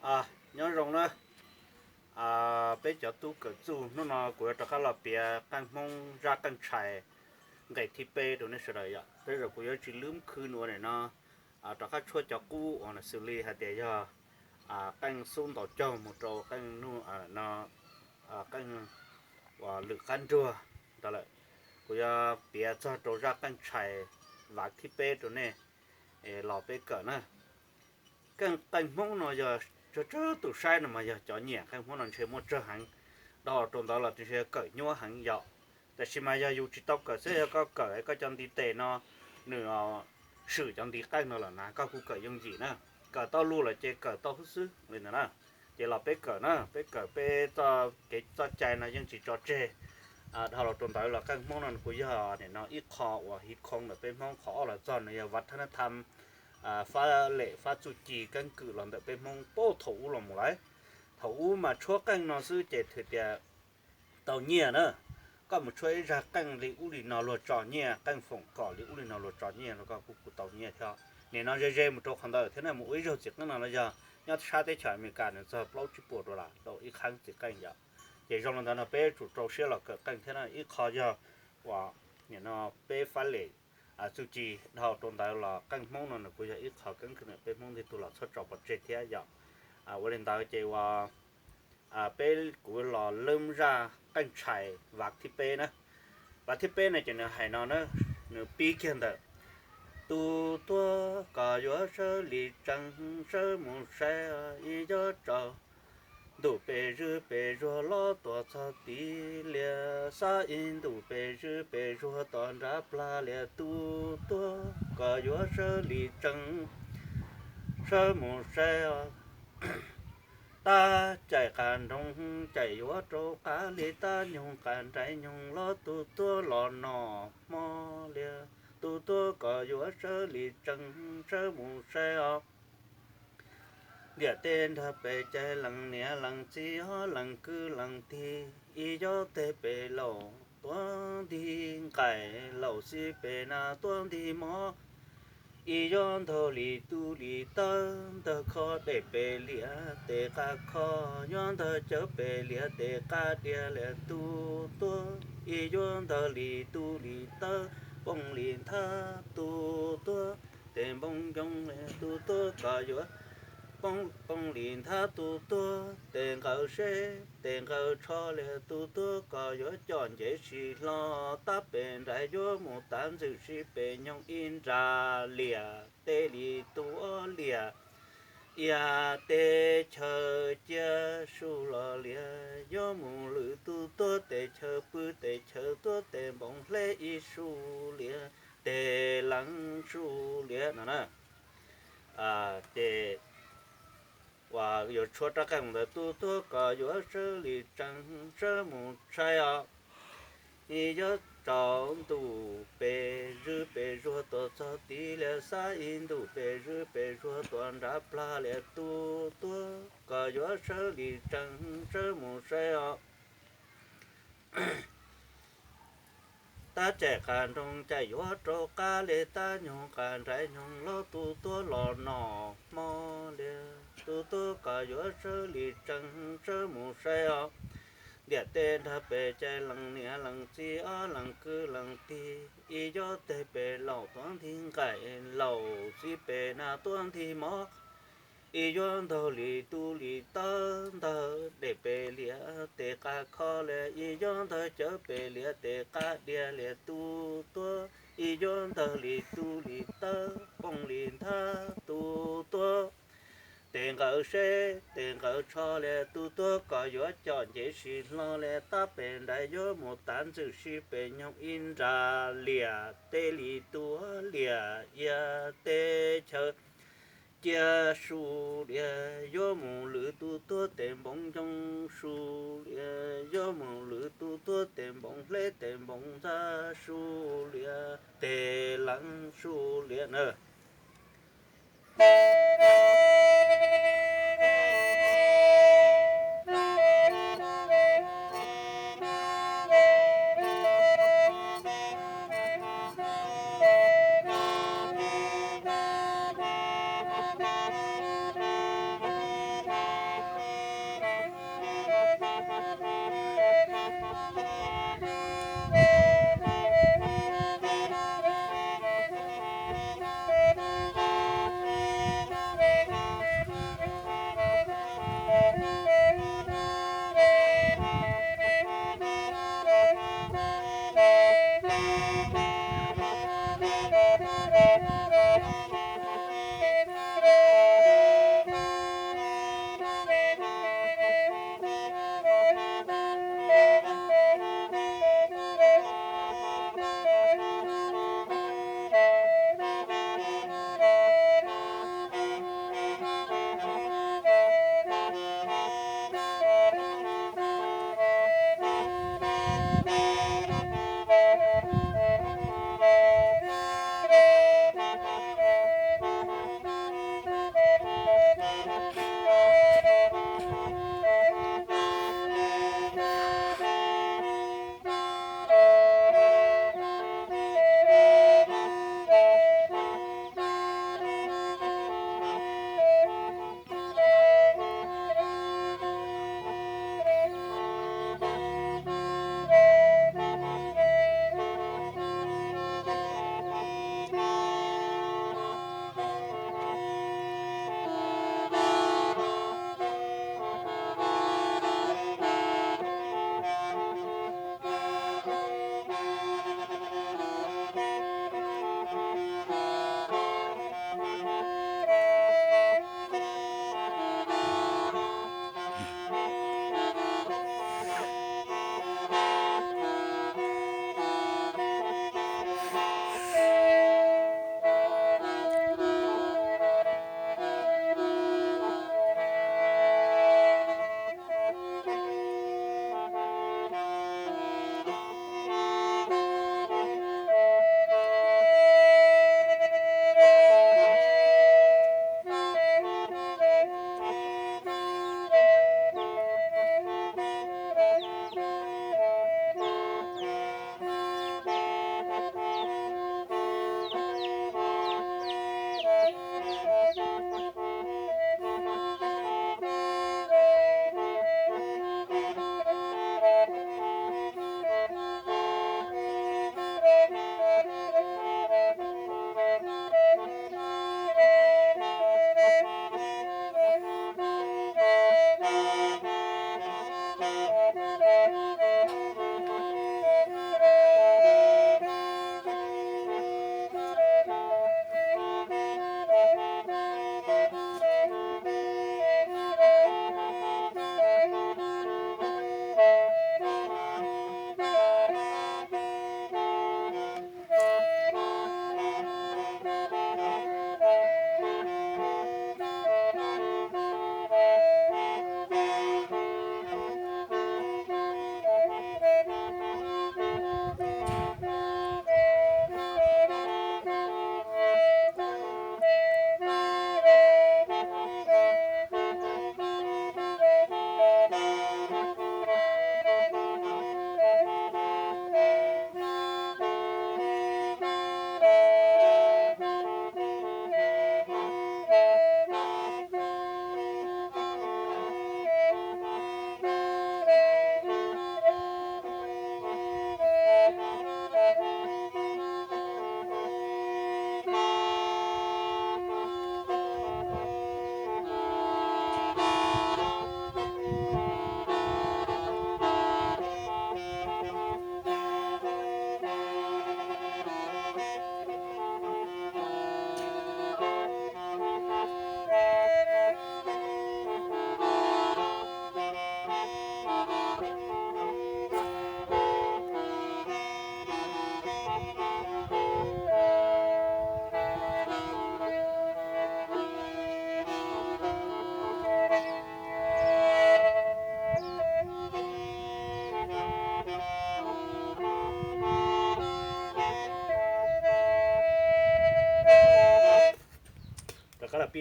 Nyob zoo na, peb cov tub kawm txuj, hnub no kuv yuav rov qab los piav qeej Hmoob zaj qeej tshais nqe thib peb rau nej sawv daws yom. Tej zaum kuv yuav tsis lwb khw nua nim no rov qab tshuab cov qub uas xws li hais tias yog qeej xub ntaus caug mus rau qeej no, qeej uas lwm qab nruag ntawd lawm. Kuv yuav piav txog rau zaj qeej tshais vav thib peb rau nej los peb kawm na. Qeej, qeej Hmoob no yog tsawg tsawg tus saib no mas yog cov nyiam qeej Hmoob no ntshe muaj tsawg heev, dhau los rau ntawd los ntshe kawm nyuaj heev yom. Tab sis mas yog yus tsis tau kawm xwb, yog koj kawm koj cov ntiv tes no nws swm cov ntiv qeej no lawm na koj kuj kawm yooj yim na. Kawm tau lus lawm ces kawm tau xwb xwb li ntawd na. Ces los peb kawm na, peb kawm peb txoj kev txoj cai no yeej tsis tso tseg. Dhau los rau ntawd los qeej Hmoob no kuj yog nim no ib qho uas hiv khoo ntawm peb Hmoob. Qhov ob los txog nws yog vav thab nab tham, fab lem fab txuj ci keeb kwm los ntawm peb Hmoob puag thaum ub los mus lawm. Thaum ub mas tshuab qeej no xwb ces hais tias tau nyiaj na. Koj mus tshuab ib zaj qeej li ub li no luag tso nyiaj, qeej foom kom li ub li no luag tso nyiaj los koj kuj kuj tau nyiaj thiab. Nim no ze ze mus rau qhov ntawd thiab na, mus ua ib zaug txiv qeej no los yog nyob sab teb chaws Amelikas nws txog plaub tsib puas dollar rau ib qheeb txiv qeej yom. Ces zoo li ntawd no peb tsum rau siab los kawm qeej thiab na. Ib qho yog uas nim no peb fab lem txuj ci, dhau rau ntawd los qeej Hmoob no nws kuj yog ib qho keeb kwm ntawm peb Hmoob, ntawd tus los txhob tso pov tseg thiab yom. Ua li ntawd ces uas peb, kuv los lwb zaj qeej tshais vav thib peb na. Vav thib peb no ces nws hais no na, nws pib kiag ntawm tus tuag koj yuav sawv li tsees, sawv mus saib ib yob tsaus ntuj pes zwg pes zuag los tuaj txog tid lias, xab ib ntuj pes zwg pes zuag tom nrad plag lias, tus tuag koj yuav sawv li tsees, sawv mus saib os. Tab caij qas nroog caij yuav rau qab li, tab nyoog qas nraim nyoog los tus tuag los noj hmo lias, tus tuag koj yuav sawv li tsees, sawv mus saib os. Ntiaj teb nrog pes cai, leej niam leej txiv, leej kwv leej tij, ib yob teg pes laus tuav nti nqaij, laus xib pes nas tuav nti mov, ib yob ntaug li tub li tawb, ntaug khob dej pes lias tes qab khob, yob ntaug cawv pes lias tes qab diav lias, tus tuag ib yob ntaug li tub li tawb, poob li nthab tus tuag tes npoo ncoo lias, tus tuag koj yuav poob li nthab tus tuag tes nqaws seb tes nqaws tsho lias, tus tuag koj yuav coj ncev sib hlo, tab pes nraim yuav mus tav ntxwm sib pes nyoog ib nra lias, tej li tuav lias ia teb chaws cia su los lias, yuav mus lwm tus tuag tes chaw pw tes chaw tuag tes npoo hleb ib su lias, tes leev su lias no na. Ces uas yuav tshuab rab qeej ntawd, tus tuag koj yuav sawv li tsees, sawv mus saib os. Ib yob tsaus ntuj pes zwg pes zuag tuaj txog tid lias, xab ib ntuj pes zwg pes zuag tuaj nrad plag lias, tus tuag koj yuav sawv li tsees, sawv mus saib os. Tab caij qas nroog caij yuav rau qab li, tab nyoog qas nraim nyoog los tus tuag los noj hmo lias, tus tuag koj yuav sawv li tsees, sawv mus saib os. Ntiaj teb nrog pes cai, leej niam leej txiv, leej kwv leej tij, ib yob teg pes laus tuav nti nqaij, laus xib pes nas tuav nti mov, ib yob ntaug li tub li tawb, ntaug dej pes lias tes qab khob lias, ib yob ntaug cawv pes lias tes qab diav lias, tus tuag ib yob ntaug li tub li tawb, poob li nthab tus tuag tes nqaws seb tes nqaws tsho lias, tus tuag koj yuav coj ncev sib hlo lias, tab pes nraim yuav mus tav ntxwm sib pes nyoog ib nra lias, tej li tuav lias ia teb chaws cia su lias, yuav mus lwm tus tuag tes npoo ncoo su lias, yuav mus lwm tus tuag tes npoo hleb tes npoo ntxa su lias, tes leev su lias na.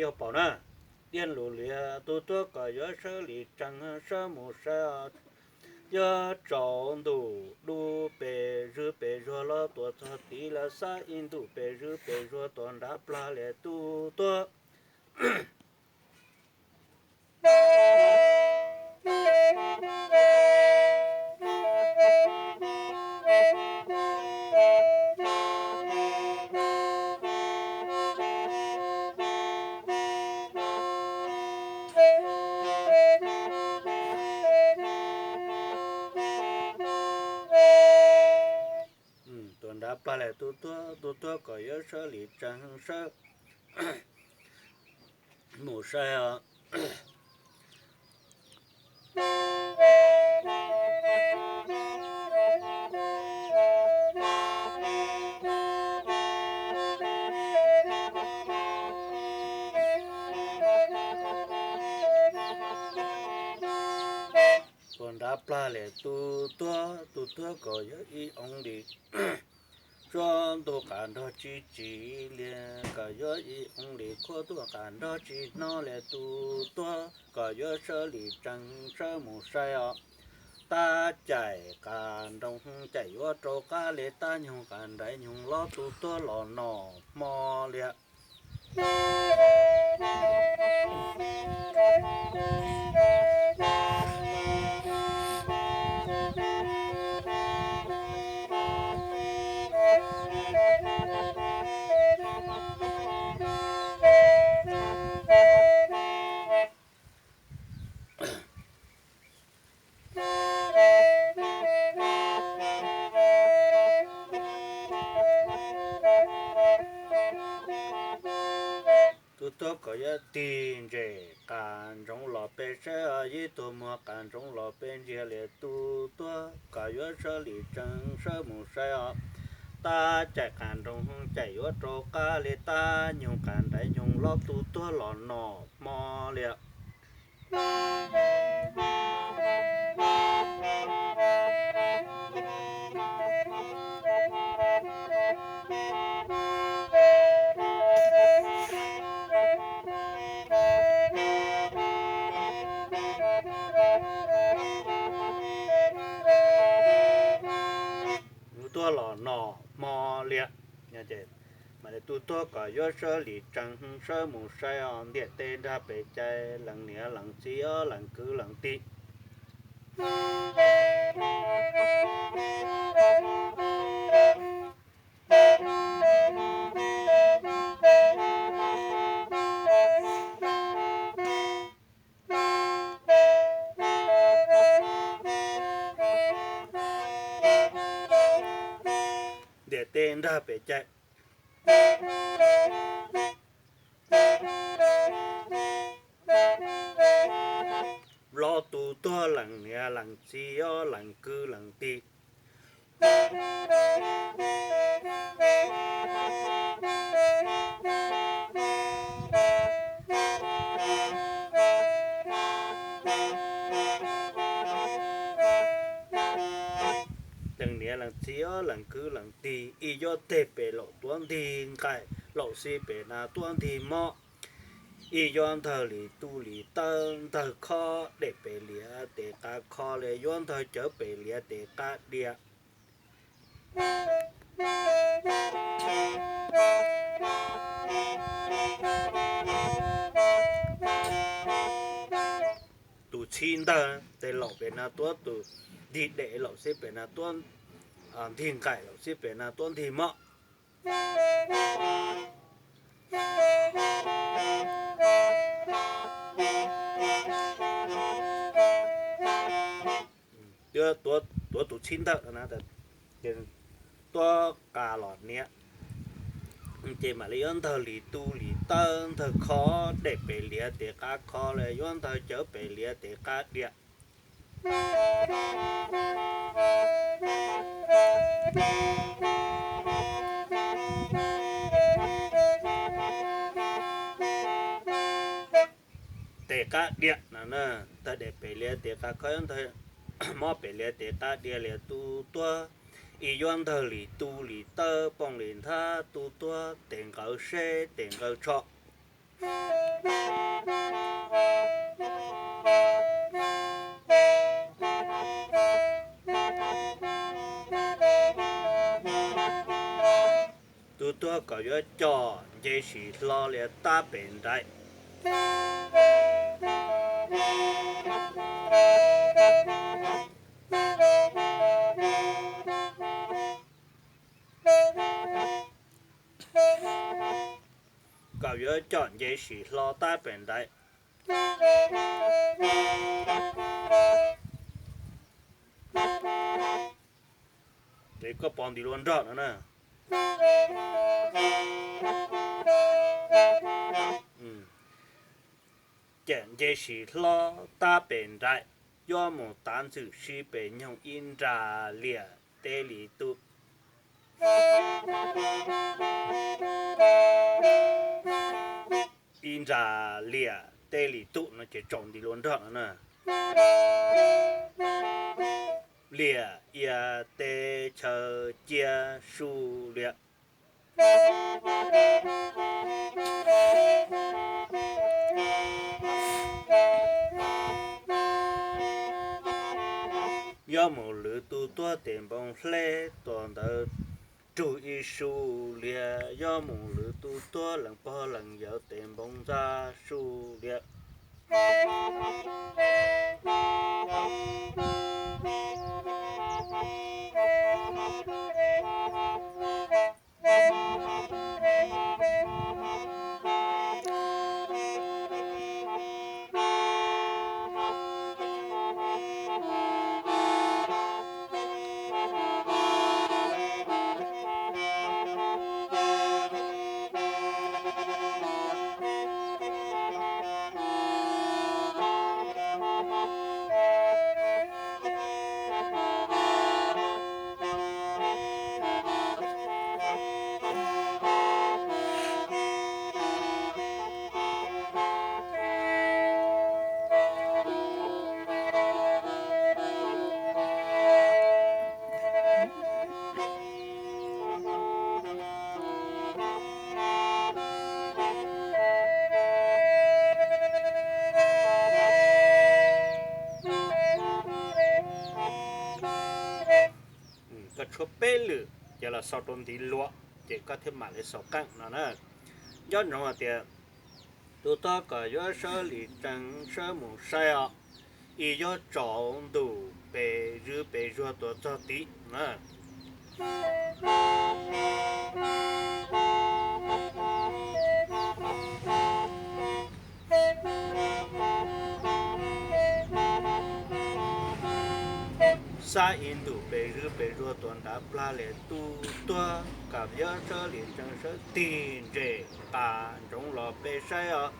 Yog paum na, tiaj lus lias tus tuag kom yuav sawb lim tsees sawb mus saib os. Yuav tsaus ntuj dub pes zwg pes zuag los tuaj txog tid lawm, xab ib ntuj pes zwg pes zuag tuaj nrad plag li tus tuag. Tuaj nrad plag li tus tuag, tus tuag kom yuav sawb lim tsees sawb mus saib os. Tuaj nrad plag li tus tuag, tus tuag kom yuav ib oo li tsuab ntuj qas nrog tsis tsim li, kom yuav ib oo li khuab ntuj qas nrog tsis hnov li tus tuag kom yuav sawb lim tsees sawb mus saib os. Tab caim qas nroos caim yuav rau qab li, tab nyoog qas nraim nyoog los tus tuag los noj hmo li. Tus tuag kom yuav tig ntses qas ntsoov los peb saib os, ib tug muag qas ntsoov los peb ntsia li tus tuag kom yuav sawb lim tsees sawb mus saib os. Tab caim qas nroos caim yuav rau qab li, tab nyoog qas nraim nyoog los tus tuag los noj hmo li. Tus tuag los noj hmo li. Mas tus tuag kom yuav sawb lim tsees sawb mus saib os, ntiam teb nrag pem cai, leej niam leej txiv os leej kwv leej tij. Ntiam teb nrag pem cai, los tus tuag leej niam leej txiv os leej kwv leej tij. Leej niam leej txiv os leej kwv leej tij, ib yuav teg pem laum tuav ntig nqaim, laum xib pem na tuav ntig mob. Ib yuav ntawg li tub li tawb ntawg khob, dej pem lias tes qab khob li, yuav ntawg cawv pem lias tes qab diav. Tus txhib ntawg tes laum pem na tuav tus ntig dej, laum xib pem na tuav ntig nqaim, laum xib pem na tuav ntig mob. Tuav tus txhib ntawg na, tuav qas los niam, ces mam li yuav ntawg li tub li tawb ntawg khob, dej pem lias tes qab khob li, yuav ntawg cawv pem lias tes qab diav. Tes qab diav no, ntawg dej pem lias tes qab khob, ntawg mob pem lias tes qab diav li. Tus tuag ib yuav ntawg li tub li tawb, poob li nthab tus tuag tes nqawd seb tes nqawd tsho. Tus tuag kom yuav coj nce sim hlo lias tab pem nraim. Kom yuav coj nce sim hlo tab pem nraim. Ces koj pov ntiv lua nrog no na. Coj nce sim hlo tab pem nraim, yuav mus tav ntxwm sib pes nyoog ib nra liam teb li tuj. Ib nra liam teb li tuj no ces tsaus ntiv lua nrog no na. Liam ia teb chaw cia su liam. Yuav mus lwv tus tuag tes npoo hleb tuas ntawd rug ib su liam. Yuav mus lwv tus tuag lees pog lees yawg tes npoo ntxa su liam. Koj tshuab peb lwm ces los xaus rau ntiv luam, ces koj thiaj mam li xaus qeej no na. Nco ntsoov hais tias tus tuag kom yuav sawb lim tsees sawb mus saib os, es yuav tsaus ntuj pes zwb pes zuag tuaj txog tid na. Xab ib ntus pes zwb pes zuag tuaj nrad plag li tus tuag kom yuav sawb lim tsees sawb tig ntses qas ntsoov los peb saib os,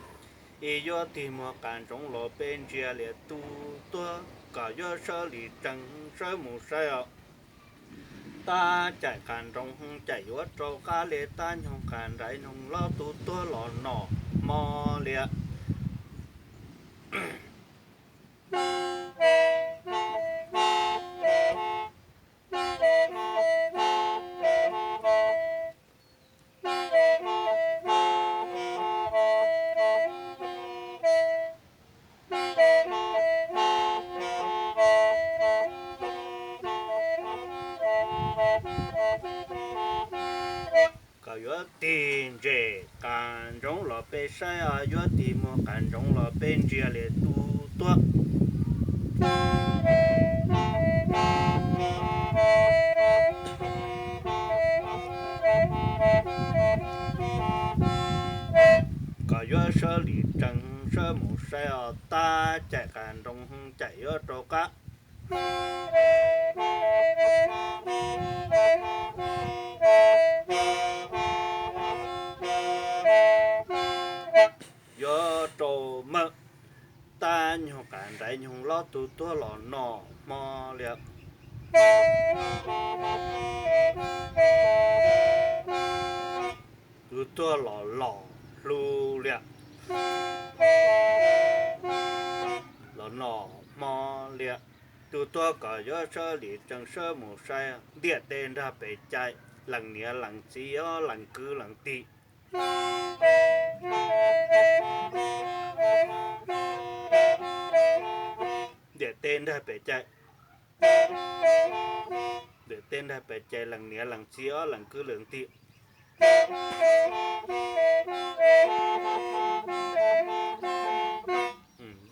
es yuav tig muag qas ntsoov los peb ntsia li tus tuag kom yuav sawb lim tsees sawb mus saib os. Tab caim qas ntsoov caim yuav rau qab li tab nyoog qas nraiv nyoog los tus tuag los nom hmo liam. Kom yuav tig ntses qas ntsoov los peb saib os, yuav tig muag qas ntsoov los peb ntsia li tus tuag. Kom yuav sawb lim tsees sawb mus saib os, tab caim qas ntsoov caim yuav rau qab. Yuav rau mawm, tab nyoog qas nraiv nyoog los tus tuag los nom hmo liam. Tus tuag los los hlo liam, los nom hmo liam. Tus tuag kom yuav sawb lim tsees sawb mus saib, ntiaj teb nrag pes cai, lees niam lees txiv os, lees kwv lees tij, Ntiam teb nrag pem cai, ntiam teb nrag pem cai, lees niam lees txiv ob lees kwv lees tij.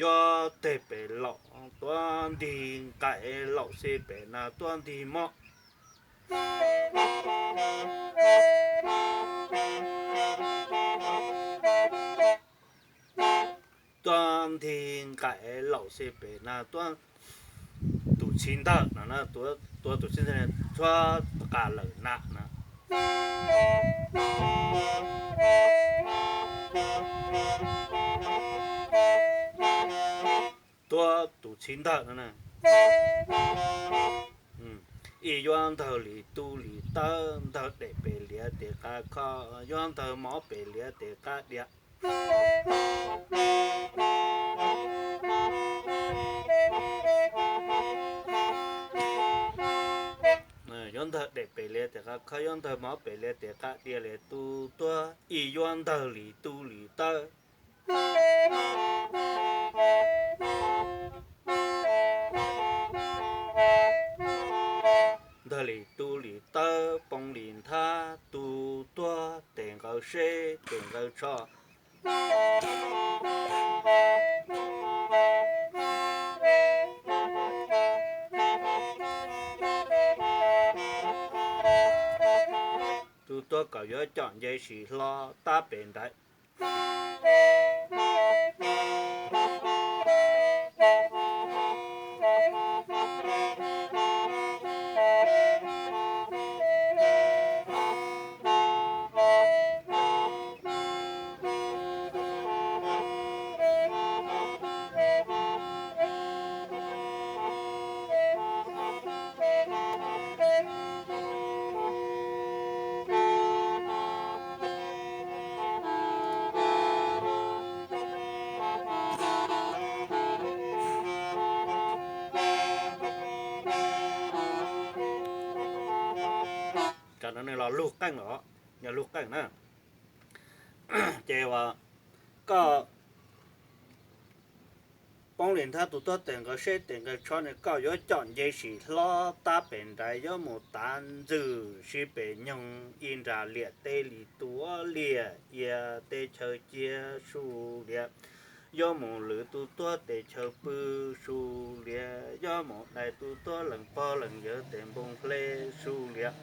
Yuav teg pem laum tuav ntig nqaim, laum xi pem nas tuav ntig mob. Tuav ntig nqaim, laum xi pem nas tuav tus txiv ntawg no, tuav tus txiv ntawg, tshuav qas lawm na no. Tuav tus txiv ntawg no na. Ib yuav ntawg li tub li tawb, ntawg dej pem liav tes qab kho, yuav ntawg mob pem liav tes qab diav. Yuav ntawg dej pem liav tes qab kho, yuav ntawg mob pem liav tes qab diav li tus tuag, ib yuav ntawg li tub li tawb. Ntawg li tub li tawb, poob li nthab, tus tuag tes nqaws seb tes nqaws tsho. Tus tuag kom yuav com nce sim hlo tab pem nraiv. Cov no nws los lug qeej los, yog lug qeej na. Ces uas koj poob li nthab, tus tuag tes nqaws seb tes nqaws tsho no, koj yuav com nce sim hlo tab pem nraiv, yuav mus tav ntxwm sib pem nyoog, ib nra liam teb li tuav liam, ia teb chaws cia su liam, yuav mus lwv tus tuag tes chaw pw su liam, yuav mus dai tus tuag leej pog leej yawg tes npoo hle su liam.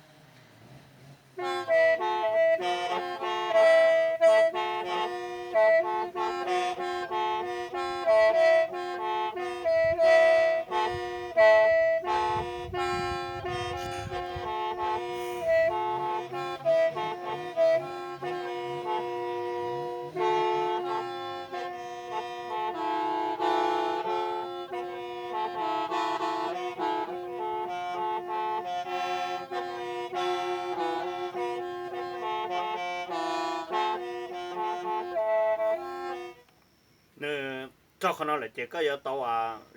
Nws txog qhov no lawm ces koj yuav tau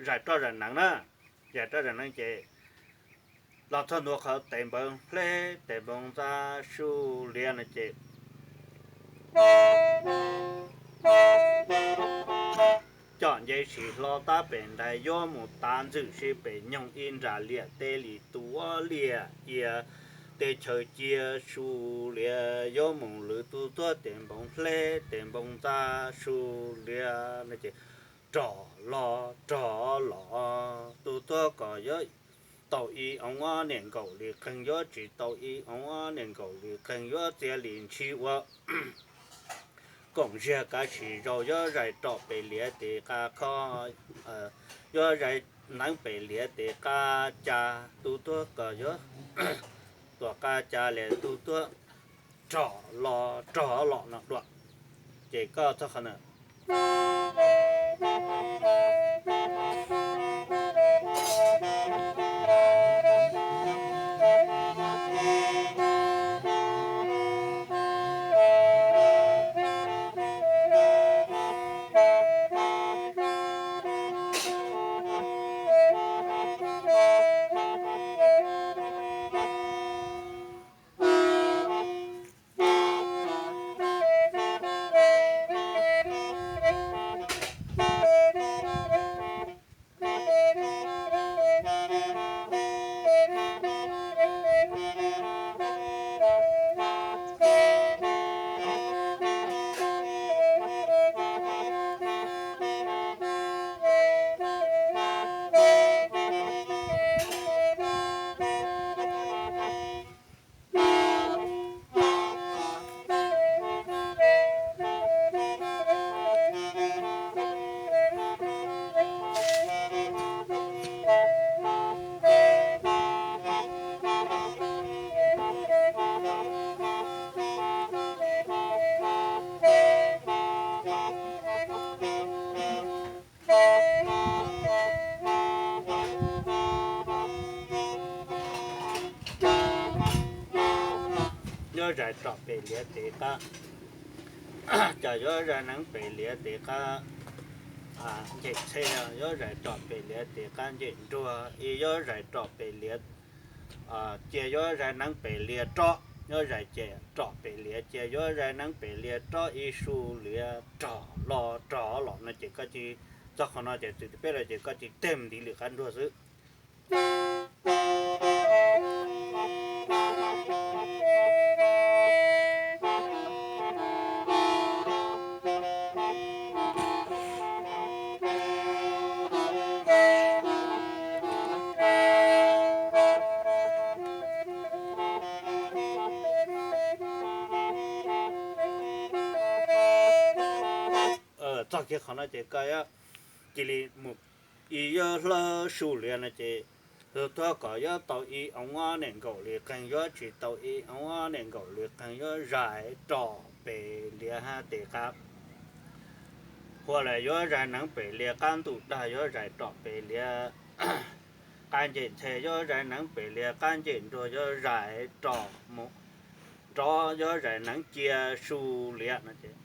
zais roj zais neev na. Zais roj zais neev ces los txog ntua qhov tes npoo hle tes npoo ntxa su liam no ces com nce sim hlo tab pem nraiv, yuav mus tav ntxwm sib pem nyoog, ib nra liam teb li tuav liam, ia teb chaws cia su liam, yuav mus lwv tus tuag tes npoo hle tes npoo ntxa su liam no ces rog los rog los, tus tuag kom yuav tau ib oov ob niag nkaum li qeeg, yuav tsis tau ib oov ob niag nkaum li qeeg, yuav txia li ntshis ua koom ziag kav sim zaus, yuav zais roj pem liav tes qab kho, yuav zais neev pem liav tes qab ca, tus tuag kom yuav tuam qab ca li tus tuag rog los rog los no dua. Ces koj txog qhov na. Yuav zais rov pem lias tes qab, cas yuav zais neeb pem lias tes qab ncej ntxhe, yuav zais rov pem lias tes qab ncej nruag, ib yuav zais rov pem lias cia, yuav zais neeb pem lias rov, yuav zais ces rov pem lias cia, yuav zais neeb pem lias rov, ib su lias rog los rog los no ces koj cia, txog qhov no ces txwm peb los ces koj cia teg ntiv lwm qab nruag xwb. Txog kiag qhov no ces koj cia li mus, ib yuav hlawv su lias no ces tus tuag kom yuav tau ib oov ob niam nkaum li qeeg, yuav tsis tau ib oov ob niam nkaum li qeeg, yuav zais rov pem lias hab tes qab, hu los yuav zais neeb pem lias qab ntuj dag, yuav zais rov pem lias qab ncej ntxhe, yuav zais neeb pem lias qab ncej nruag, yuav zais rov mus rov, yuav zais neeb cia su lias no ces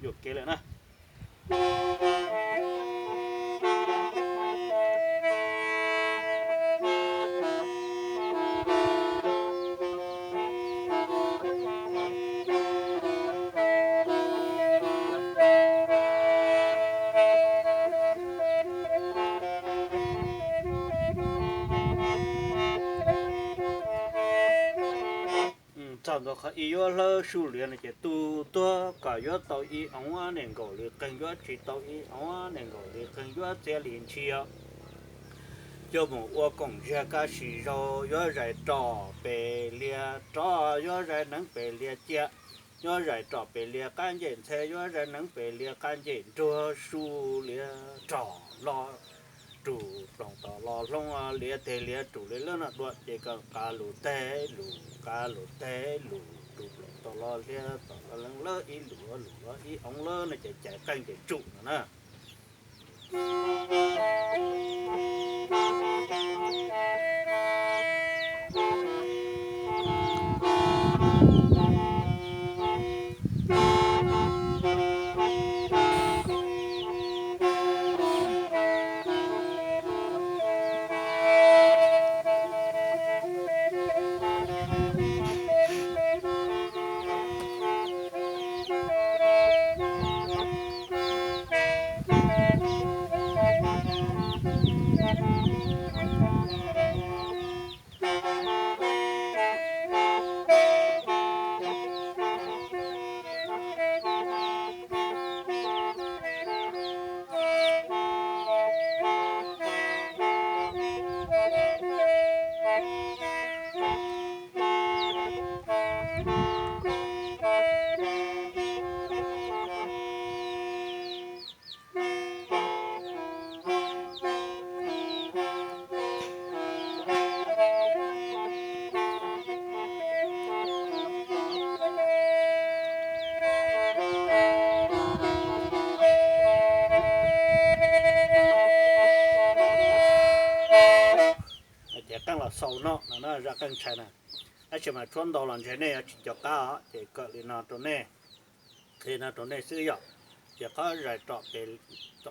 Yuam kev lawm na. Txog nkaus qhov ib yuav hlawv su lias no ces tus tuag kom yuav tau ib oov ob niam nkaum li qeeg, yuav tsis tau ib oov ob niam nkaum li qeeg, yuav txia li ntshis, yuav mus ua koom ziag kab sis zaug, yuav zais rov pem lias rov, yuav zais neeb pem lias cia, yuav zais rov pem lias qab ncej ntxhe, yuav zais neeb pem lias qab ncej nruag, su lias rog los rug ploog tom los hloov, lias teg lias rug li lawm no dua ces kom qab lug teg lug, qab lug teg lug, rug ploog tom los lias tom los leej lawm ib lug lug los ib oov lawm no ces cais qeej ces tsum no na. Ces qeej los xaus no no na, zaj qeej ntshai na. Tab sis mas tshuab ntau los ntshe nej yuav tsis nco qab os, ces kawm li no rau nej, li no rau nej xwb yom. Ces qhov zais rov pem,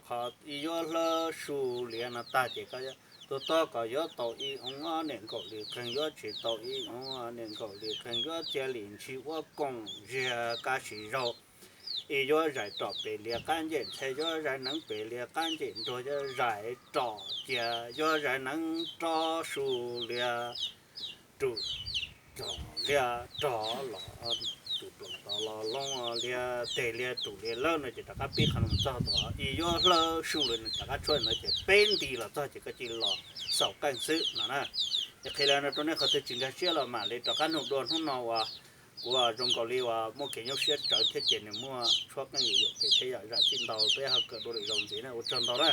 qhov ib yuav hlawv su lias no tag ces tus tuag kom yuav tau ib oov ob niam nkaum li qeeg, yuav tsis tau ib oov ob niam nkaum li qeeg, yuav txia li ntshis ua koom ziag kab sis zaug. Ib yuav zais rov pem lias qab ncej ntxhe, yuav zais neeb pem lias qab ncej nruag, yuav zais rov cia, yuav zais neeb rov su lias rug rog liab rog los, tus ploos tod los loob liab teg liab rug liab lawm no ces rov qab pib qhov no mus txog tod ib yuav hlawb su lawm nws rov qab tshuab ntawd ces peb nti los txog ces koj cia li los xaus qeej xwb no na. Ces qhia li no rau nej qhov twg tsis nkag siab los mam li rov qab nug dua hnub no uas kuv zoo nkaus li uas muaj kev nyuaj siab tsawv thiab ces nws muaj tshuab qeej yuam yuam kev thiab yom. Zam txim ntau, peb ho kawm dua lwm zaus ntxiv na, ua tsaug ntau na.